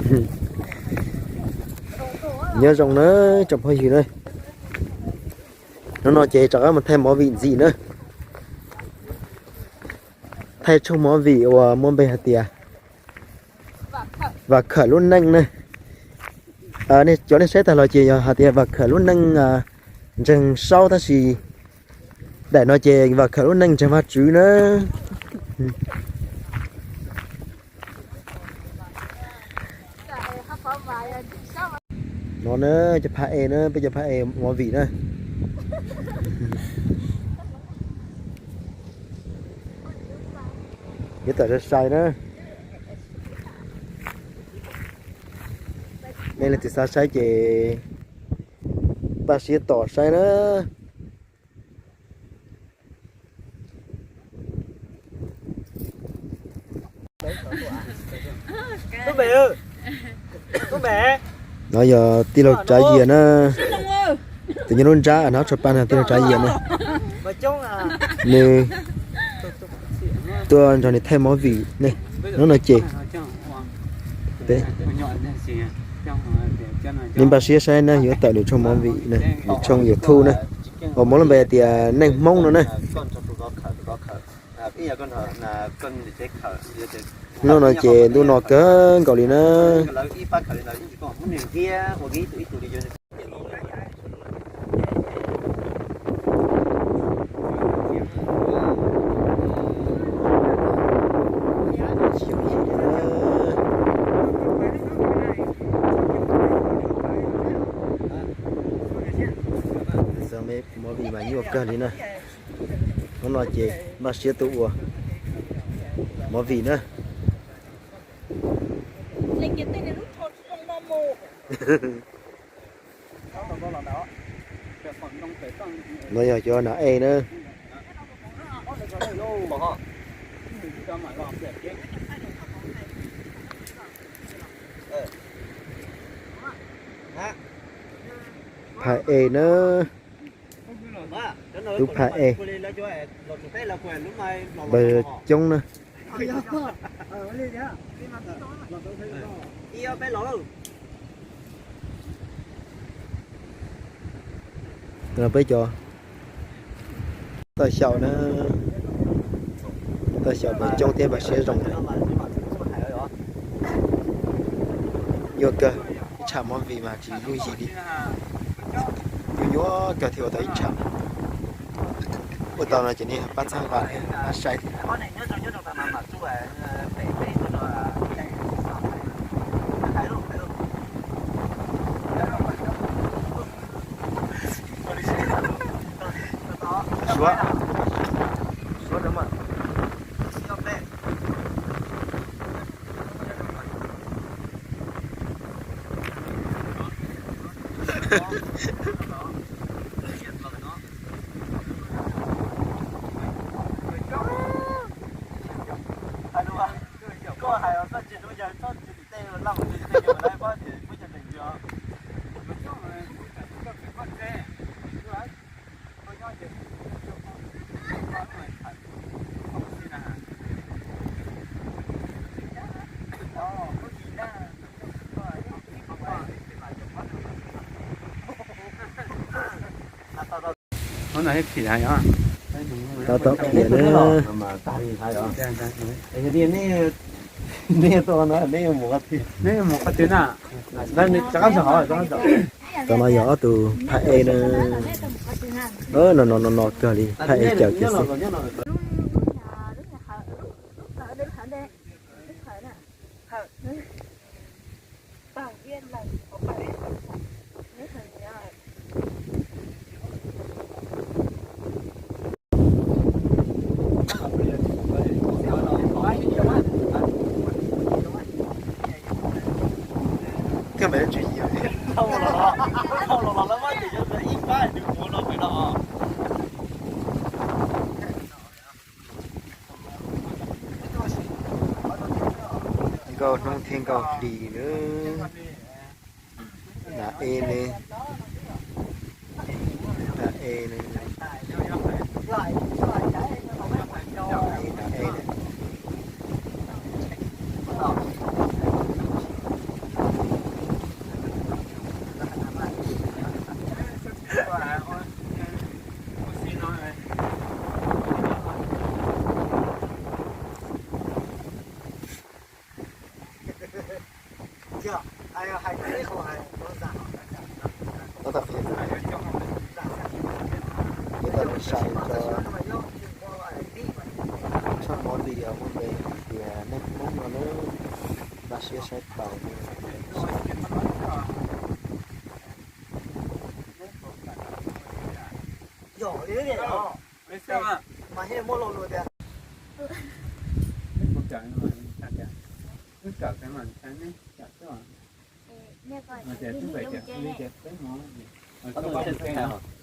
Nyob zoo na tsoom phooj ywg na, hnub no ces rov qab mus thaij movie ntxiv na. Thaij tshooj movie uas muaj npe hais tias Vam Khawm lub neej na. Cov nej saib tag los ces yog hais tias Vam Khawm lub neej ntseeg Saub, tab sis daim no ces Vam Khawm lub neej ntseeg Vajtswv na. No na, cov phaj ej na, peb cov phaj ej movie na. Yuav tawm sai sai na. Nej leej twg xav saib ces npaj siab tos saib na. No yog tij laug Tsav Yias na, tus nyob lub nrab no tso pa no, tij laug Tsav Yias na. Nws tuaj nrog nws thaij movie ne, hnub no ces nej npaj siab saib na, yuav tawm nws tshooj movie na, nws tshooj YouTube na, uas muaj lub npe tias Neej Hmoob no na. Hnub no ces ntuj no kawg nkaus li na. Movie mas nyuaj kawg li na. Hnub no ces npaj siab tuaj ua movie na. No yog cov nas ej na. Phaj ej na. Tub phaj ej. Npawg coob na. Peb cov toj xyaum na, toj xyaum npawg coob thiab npawg siab zoo na. Nyuaj kawg, ib tsham movie mas tsis yooj yim li. Nyuaj nyuaj kawg thiaj ua tau ib tsham. Ua tau no ces nej pab txhawb nqa thiab pab share thiab. Suav, suav. Tab tom khiav na. Tam no yog ob tug phaj ej na. No no no no kawg li, phaj ej cawm kiag xwb. Nkauj hnub thiab nkauj hli na. Nas ej ne, nas ej ne, nas ej ne. Nas ej ne. Tab tom qhia, ces tau nws sai rau tshaj mov li os, muaj npe hais tias nej Hmoob no lub npaj siab saib taus.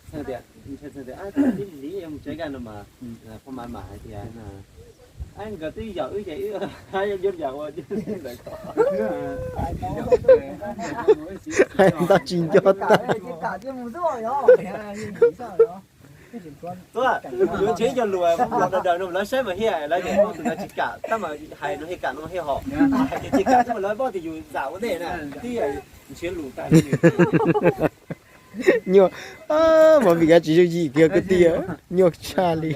Txheej tias, tib li li mus tsev kaj no mas, phoj mam mam hais tias, nkawd twb yaum wb ces wb yuav ncav ua ntawd ko. Hais ntau tsis nco tag. Yuav ntshe cov lus los daws daws no lawv saib mas thiaj lawv tias tus no tsis kam tab mas hais no thiaj kam no thiaj hos, hais tias tsis kam tab mas lawv paub tias yus zam ua ntej na, twb nrhiav lus tas li. Nyuaj, movie kab tsis yooj yim kiag kwv tij, nyuaj tshaj li.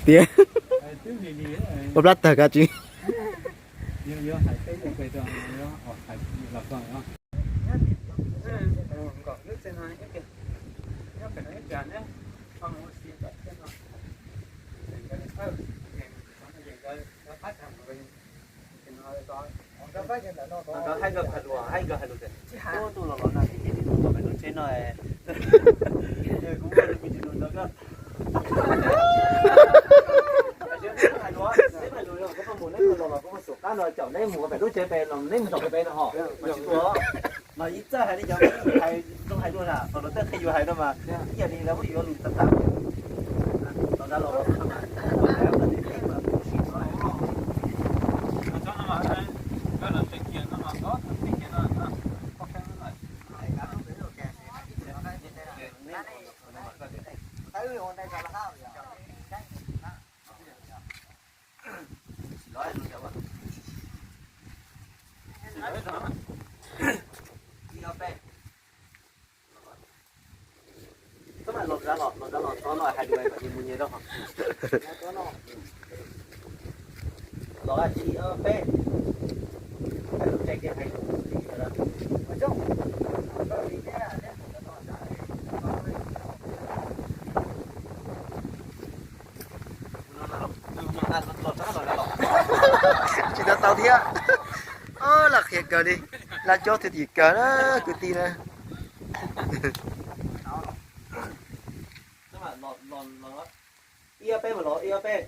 Tias ua plab tawg kab tsis. Nkawd hais nkawd hais lus, hais nkawd hais lus tias, ub, tus los los na, tib tib tus tom pem lub tsheb no, kuv muaj lus kuv tsis lus nrog koj. Hais lus, neb hais lus, koj mus neb los los koj mus xub qab no caum neb mus pem lub tsheb pem los neb mus tom pem no ho, mas tsis ua los ib txawj hais li cov hais zoo hais dua na, qhov no tej qhia yus hais no mas ib yam li lawv muab yus lus tag tag. Los nrad los Los nrad los, los nrad los tod no hais lus kom nyias mus nyias rau hov. Los ib ob peb. Tsis tau tau thiab. Laj cob thiaj tim kawg na, kwv tij na. Ib ob peb mas los ib ob peb.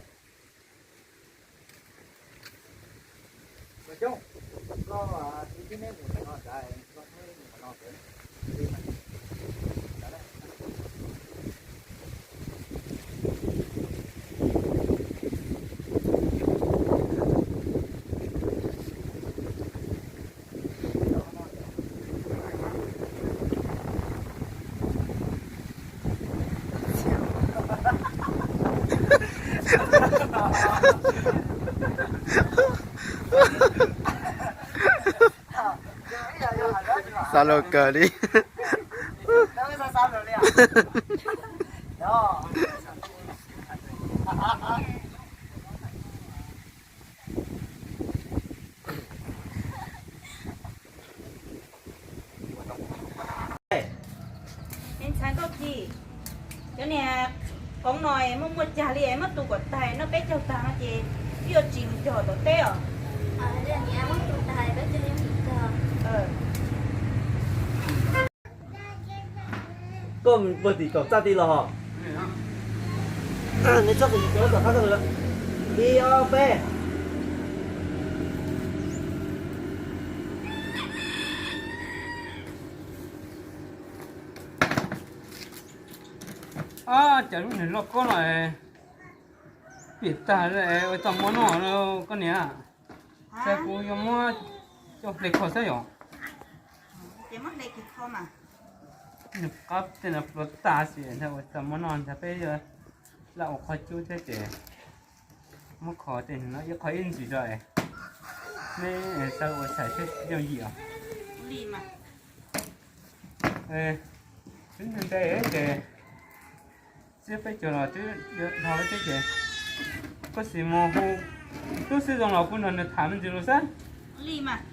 Xav luag kawg li. Me ntxhais Nkauj Ci, cov niag koov no muaj muaj cag li, muab tu kom tag, noj peb caug tag no ces wb yuav tsis mus cog tom teb os. Koj puag tim kaum txaj ti los hos? Neb txhob, ib ob peb. Ab, cas lub niag loj kob no pim tag, ua tau mov noj koj niam. Ces kuv yuav muab coj hle kho xwb yom. Nws qab tej no plua tag xwb, ua tau mov noj ntag, peb laj ua qhov cub thiab ces muab kho tej no ib qho ib ntsis rau, neb xav ua xais thiab yooj yim os. Twb nte ces twb peb caug los twb dhau thiab ces koj xis mus hu Lub xib zoo los kuv nrog nws tham me ntsis los xwb. Li mas.